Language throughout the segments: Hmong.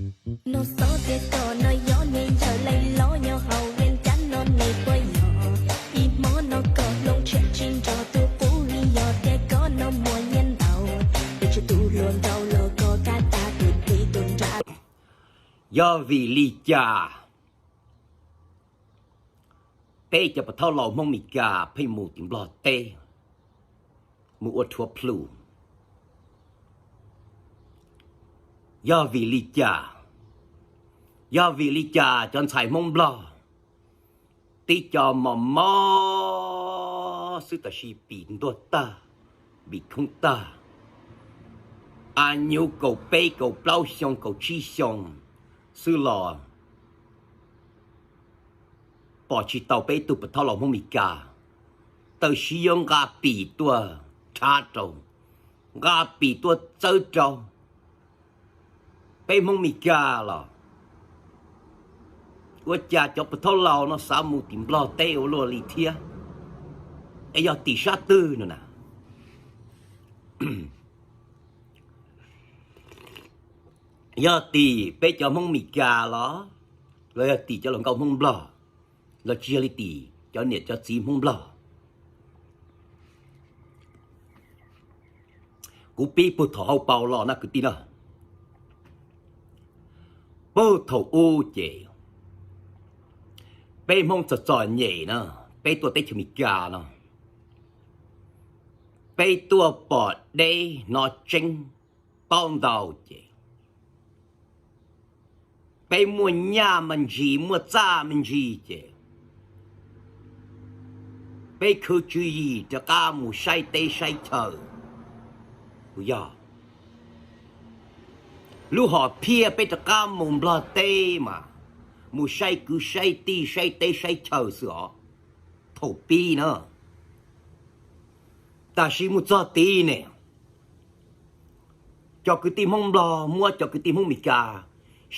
No xov tias koj no yog niag yawg laij lob nyob hauv Vias Cas no ne puas yog? Ib hmo no koj hloov tshiab tsis nrog tus qub li, yog tias koj no muaj nyiaj ntau, es tsuas tus hluas nraug los koj kab tag tus plig tus nra. Yog vim li cas peb cov pov thawj laus Hmoob Mes Kas pheej mus tim Nplog teb mus ua rhuav plhu? Yog vim li cas? Yog vim li cas cov ntxhais Hmoob Nplog tib co mos mos xwb tab sis pim ntuag tag, pim khoob tag, a nyuv kaum peb kaum plaub xyoo kaum tsib xyoo xwb los pom tsis tau peb tug pov thawj laus Hmoob Mes Kas, tab sis yuav nqa pim tuaj rhab rau, nqa pim tuaj txawb rau peb Hmoob Mes Kas los. Ua cas cov pov thawj laus no xav mus tim Nplog teb ua luaj li thiab? Es yog tim sab twg no na? Yog tim peb cov Hmoob Mes Kas los, los yog tim cov hluas nkauj Hmoob Nplog, los tsis yog li tim cov niam cov txiv Hmoob Nplog? Kuv pib puag thaum hauv paus los na kwv tij na. Puag thaum ub ces peb Hmoob txom txom nyem na, peb tuaj teb chaws Mes Kas no, peb tuaj pom deb hnov tseeb paub ntau ces peb muaj nyaj me ntsis muaj txaj me ntsis ces peb khwv tswv yim rov qab mus saib teb saib chaw. Kuv yog lub hom phiaj peb rov qab mus Nplog teb mas mus saib kwv saib tij saib teb saib chaw xwb os. Thaum pib na, tab sis mus txog tid ne, cov kwv tij Hmoob Nplog muab cov kwv tij Hmoob Mes Kas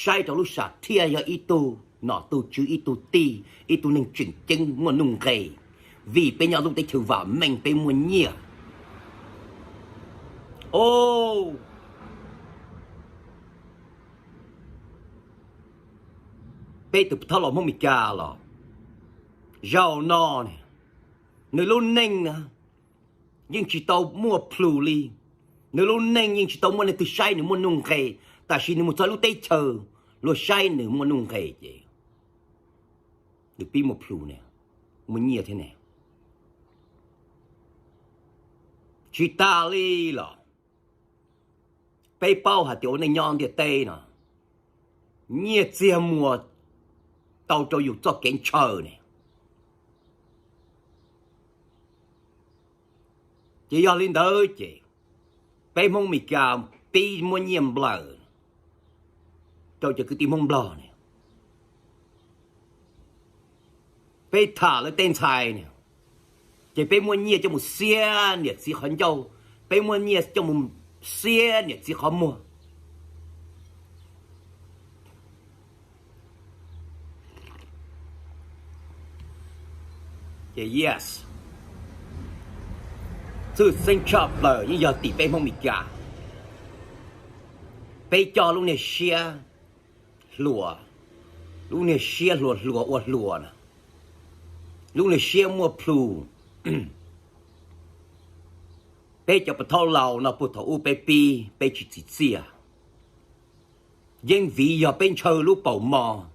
saib rau lub sam thiaj yog ib tug nom tug tswv ib tug tij ib tug neeg tseem ceeb muaj nuj nqes, vim peb nyob lub teb chaws vam meej peb muaj nyiaj. O, peb tus pov thawj laus Hmoob Mes Kas los zaum no nws lub neej na yeej tsis tau muaj plhus li. Nws lub neej yeej tsis tau muaj leej twg saib nws muaj nuj nqes, tab sis nws mus txog lub teb chaws luag saib nws muaj nuj nqes ces nws pib muaj plhus ne, muaj nyiaj thiab ne. Tsis tas li los peb paub hais tias ua neej nyob ntiaj teb no nyiaj txiag muag tau rau yus txoj kev ntshaw ne. Ces yog li ntawd ces peb Hmoob Mes Kas pib muab nyiaj nplawm rau cov kwv tij Hmoob Nplog ne. Peb tham lawv tej ntxhais ne, ces peb muaj nyiaj coj mus xiab niam txiv qhov ncauj, peb muaj nyiaj coj mus xiab niam txiv qhov muag. Ces yes, tshwj xeeb tshaj plaws yeej yog tim peb Hmoob Mes Kas. Peb coj lub niag siab hluas, lub niag siab hluas hluas ua hluas na, lub niag siab muaj plhus. Peb cov pov thawj laus no puag thaum ub peb pib peb tsis txim txiaj. Yeej vim yog peb ntshaw lub paus mos,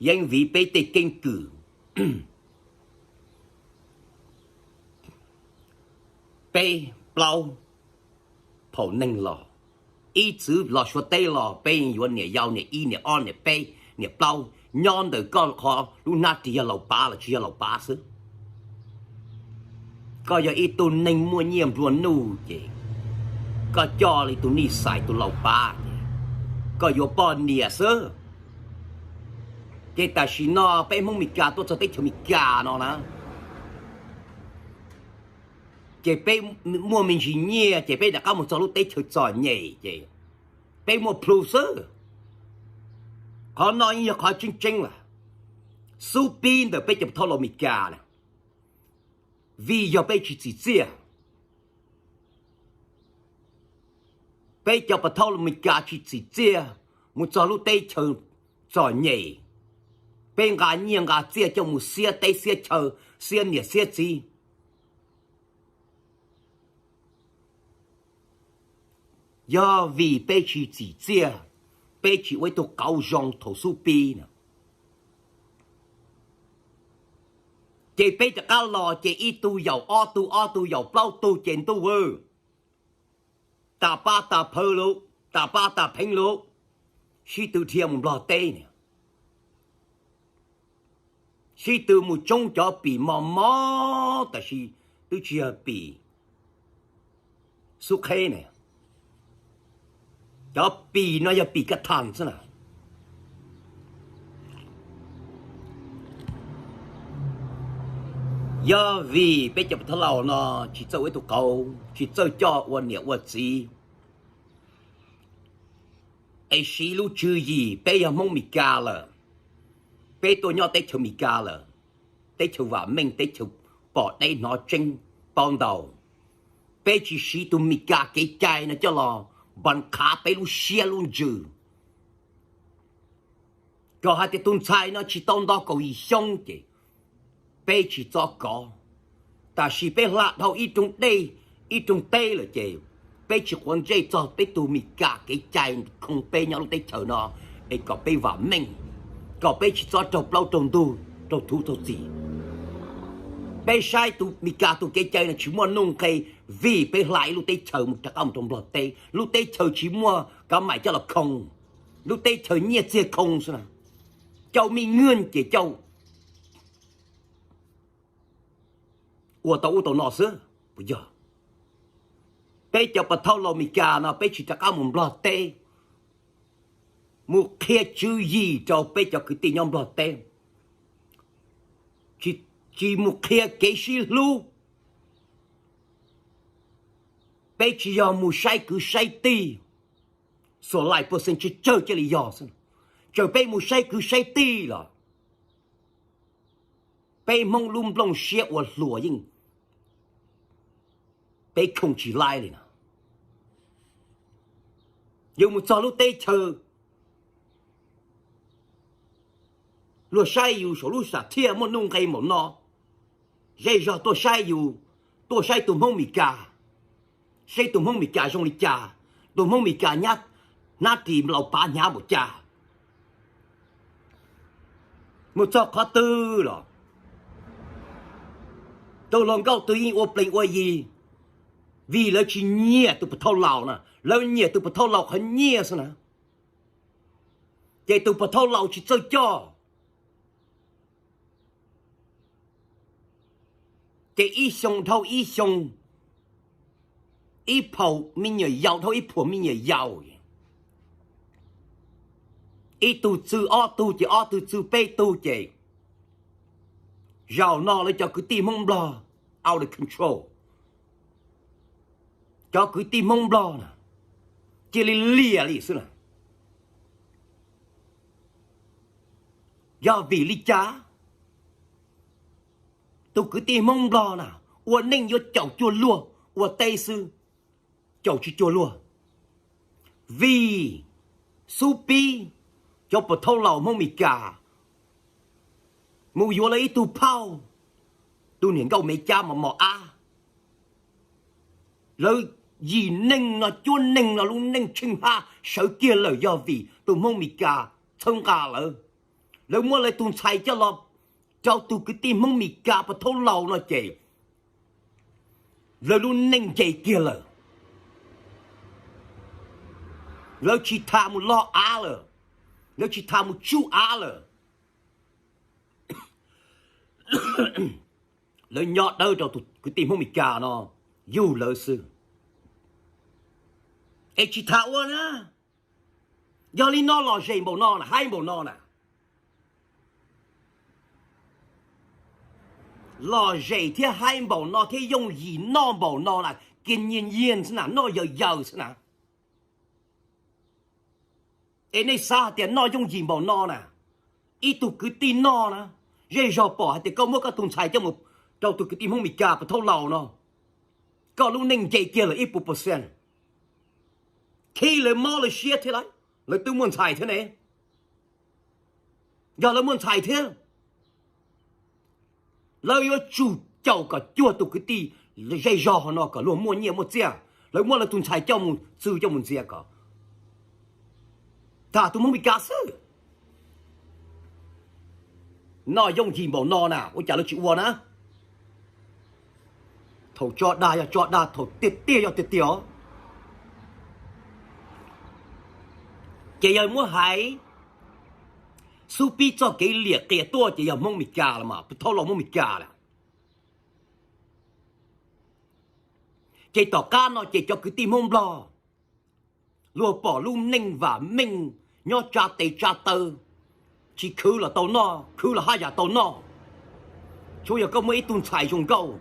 yeej vim peb tej keeb kwm, peb plaub phaum neeg los, ib txwm los Suav teb los peb yuav niam yau niam ib niam ob niam peb niam plaub, nyob ntawm koj qhov lub hnab ris yog laus pav los tsis yog laus pav xwb. Koj yog ib tug neeg muaj nyiaj nplua nuj ces koj coj li tus nij xais tus laus pav ces koj yuav poj niam xwb. Ces tam sim no peb Hmoob Mes Kas tuaj txog teb chaws Mes Kas no na, ces peb muaj me ntsis nyiaj ces peb rov qab mus txog lub teb chaws txom nyem ces peb muaj plhus xwb. Qhov no yeej yog qhov tseeb tseeb lawm, xub pib ntawm peb cov pov thawj laus Mes Kas na, vim yog peb tsis txim txiaj. Peb cov pov thawj laus Mes Kas tsis txim txiaj, mus txog lub teb chaws txom nyem, peb nqa nyiaj nqa txiaj coj mus xiab teb xiab chaw, xiab niam xiab txiv. Yog vim peb tsis txim txiaj, peb tsis ua ib tug qauv zoo thaum xub pib na, ces peb rov qab los ces ib tug yaum ob tug, ob tug yaum plaub tug ces ntuj, tas pab tas pheej lawm, tas pab tas pheej lawm, sib tw dhia mus Nplog teb na. Sib tw mus tsoob cov pim mos mos, tab sis twb tsis yog pim xub qheb ne, cov pim no yog pim ka thas xwb na. Yog vim peb cov pov thawj laus no tsis txawj ua ib tug qauv, tsis txawj coj ua niam ua txiv, es siv lub tswv yim peb yog Hmoob Mes Kas lawm, peb tuaj nyob teb chaws Mes Kas lawm, teb chaws vam meej, teb chaws pom deb hnov tseeb paub ntau, peb tsis siv tus Mes Kas kev cai no coj los npaj qhav peb lub siab lub ntsws, kom hais tias tus ntxhais no tsis tau nto kaum yim xyoo ces peb tsis txob kov. Tab sis peb hla dhau ib rooj dej, ib rooj teb lawm ces peb tsis quav ntsej txog peb tus Mes Kas kev cai khoo peb nyob lub teb chaws no, es kom peb vam meej, kom peb tsis txob raug plaub raug ntug, raug thuv raug txim. Peb saib tus Mes Kas tus kev cai no tsis muaj nuj nqis, vim peb hla ib lub teb chaws mus rov qab mus rau Nplog teb, lub teb chaws tsis muaj kav mais coj los khoo, lub teb chaws nyiaj txiag khoo xwb na, cauj me nyuam ces cauj ua tau ub tau no xwb. Puas yog? Peb cov pov thawj laus Mes Kas no peb tsis rov qab mus Nplog teb mus qhia tswv yim rau peb cov kwv tij nyob Nplog teb, tsis mus qhia kev sib hlub. Peb tsis yog mus saib kwv saib tij, xuas laim pua xees tsawg tsawg cia li yog xwb. Txawm peb mus saib kwv saib tij los peb Hmoob lub nplooj siab ua hluas yeej peb khoo tsis laib li na. Yus mus txog lub teb chaws, luag saib yus saum lub sam thiaj muaj nuj nqis npaum no. Zej zog tuaj saib yus, tuaj saib tus Hmoob Mes Kas, saib tus Hmoob Mes Kas zoo li cas, tus Hmoob Mes Kas hnab ris laus pav hnyav npaum cas. Mus txog qhov twg los tus hluas nkauj twg yeej ua plees ua yi, vim lawv tsis nyiam tus pov thawj laus na, lawv nyiam tus pov thawj laus qhov nyiaj xwb na. Ces tus pov thawj laus tsis txawj coj, ces ib xyoo dhau ib xyoo, ib phaum me nyuam yaus dhau ib phaum me nyuam yaus, ib tug txwv ob tug ces ob tug txwv peb tug ces zaum no lawv cov kwv tij Hmoob Nplog out of control. Cov kwv tij Hmoob Nplog na cia li liam li xwb na. Yog vim li cas? Tus kwv tij Hmoob Nplog na ua neej yuav caum cuag luag ua teb xwb, caum tsis cuag luag. Vim xub pib cov pov thawj laus Hmoob Mes Kas mus yuav lawv ib tug phauj, tus niam nkauj Mes Kas mos mos ab. Lawv yim neeg no cuab neeg no lub neej tsheej hab sawv kiag lawm yog vim tus Hmoob Mes Kas txhawb nqa lawv. Lawv muab lawv tus ntxhais coj los rau tus kwv tij Hmoob Mes Kas pov thawj laus no ces lawv lub neej nce kiag lawm. Lawv tsis tham mus log av lawm, lawv tsis tham mus tsuj av lawm. Lawv nyob dawb rau tus kwv tij Hmoob Mes Kas no yug lawv xwb, es tsis tham ua na. Yog li no lom zem npaum no na, haib npaum no na. Lom zem thiab haib npaum no thiab yooj yim noj npaum no na, kiag nyias nyias xwb na, noj yaws yaws xwb na. Es nej xav hais tias noj yooj yim npaum no na, ib tug kwv tij noj na, zej zog pom hais tias koj muab koj tus ntxhais coj mus rau tus kwv tij Hmoob Mes Kas pov thawj laus no, koj lub neej nce kiag lawm ib puas percent. Khib lawv mob lawv siab thiab lauj. Lawv twb muaj ntxhais thiab ne. Yog lawv muaj ntxhais thiab, lawv yuav tsum caum kom cuag tus kwv tij zej zog no kom luag muaj nyiaj muaj txiaj. Lawv muab lawv tus ntxhais coj mus txwv coj mus ntxias kom tham tus Hmoob Meskas xwb. Noj yooj yim npaum no na ua cas lawv tsis ua na? Thaum tso dag yog tso dag, thaum tiag tiag yog tiag tiag os. Ces yog muab hais xub pib txoj kev liam qias tuaj ces yog Hmoob Meskas los mas, pw thaub los Hmoob Meskas lawm. Ces tom qab no ces cov kwv tij Hmoob Nplog luag pom lub neej vam meej nyob tsa tes tsa taw, tsis khwv los tau noj, khwv los haj yam tau noj. Tsuas yog koj muaj ib tug ntxhais zoo nkauj,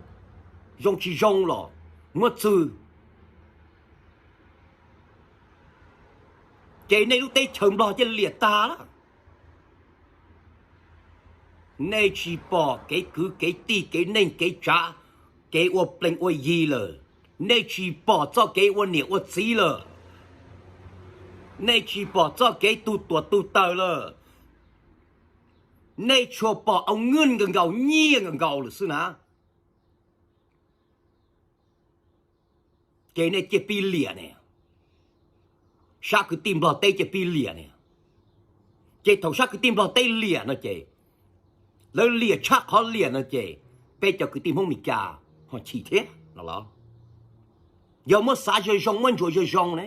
zoo tsis zoo los muab txwv. Ces nej lub teb chaws Nplog cia liam tag lawm. Nej tsis pom kev kwv kev tij kev neej kev tsav, kev ua plees ua yi lawm. Nej tsis pom txoj kev ua niam ua txiv lawm. Nej tsis pom txoj kev tu tuam tu taws lawm. Nej tsuas pom au nkaus nkaus nyiaj nkaus nkaus lawm xwb na. Ces nej cia pib liam ne, sab kwv tij Nplog teb cia pib liam ne. Ces thaum sab kwv tij Nplog teb liam no ces, lawv liam tshaj qhov liam no ces, peb cov kwv tij Hmoob Meskas ho chim thiab no los? Yog muab xav zoo zoo muab ntsuas zoo zoo ne,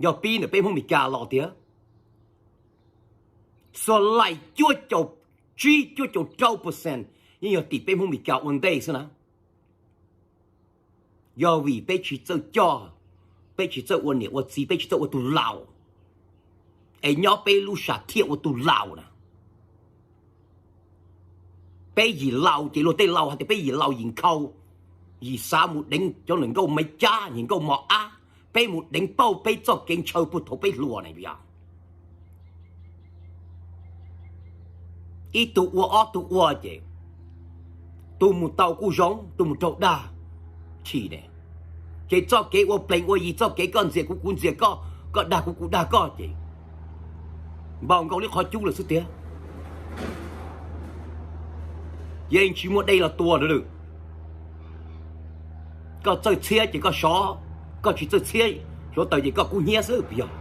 yog pib ntawm peb Hmoob Meskas los tiag, xuas laim cuaj caum tsib cuaj caum rau percent yeej yog tim peb Hmoob Meskas ua ntej xwb na. Yog vim peb tsis txawj coj, peb tsis txawj ua niam ua txiv, peb tsis txawj ua tus laus, es nyob peb lub sam thiaj ua tus laus na. Peb yim laus ces luag tej laus hais tias peb yim laus yim nkhaus, yim xav mus deev cov nkauj Maiv Cab, yim nkauj mos ab, peb mus deev pauj peb txoj kev ntshaw puag thaum peb hluas na yog. Ib tug ua ob tug ua ces, tus mus tau kuj zoo, tus mus raug dag, chim ne. Ces txoj kev ua plees ua yi, txoj kev koj ntxias kuv kuv ntxias koj, koj dag kuv kuv dag koj ces npaum nkaus li qhov cub lawm xwb tiag. Yeej tsis muaj dej los tua lawm. Koj txawj txhiab ces koj sov, koj tsis txawj txhiab hluav taws ces koj kub hnyiab xwb puas yog?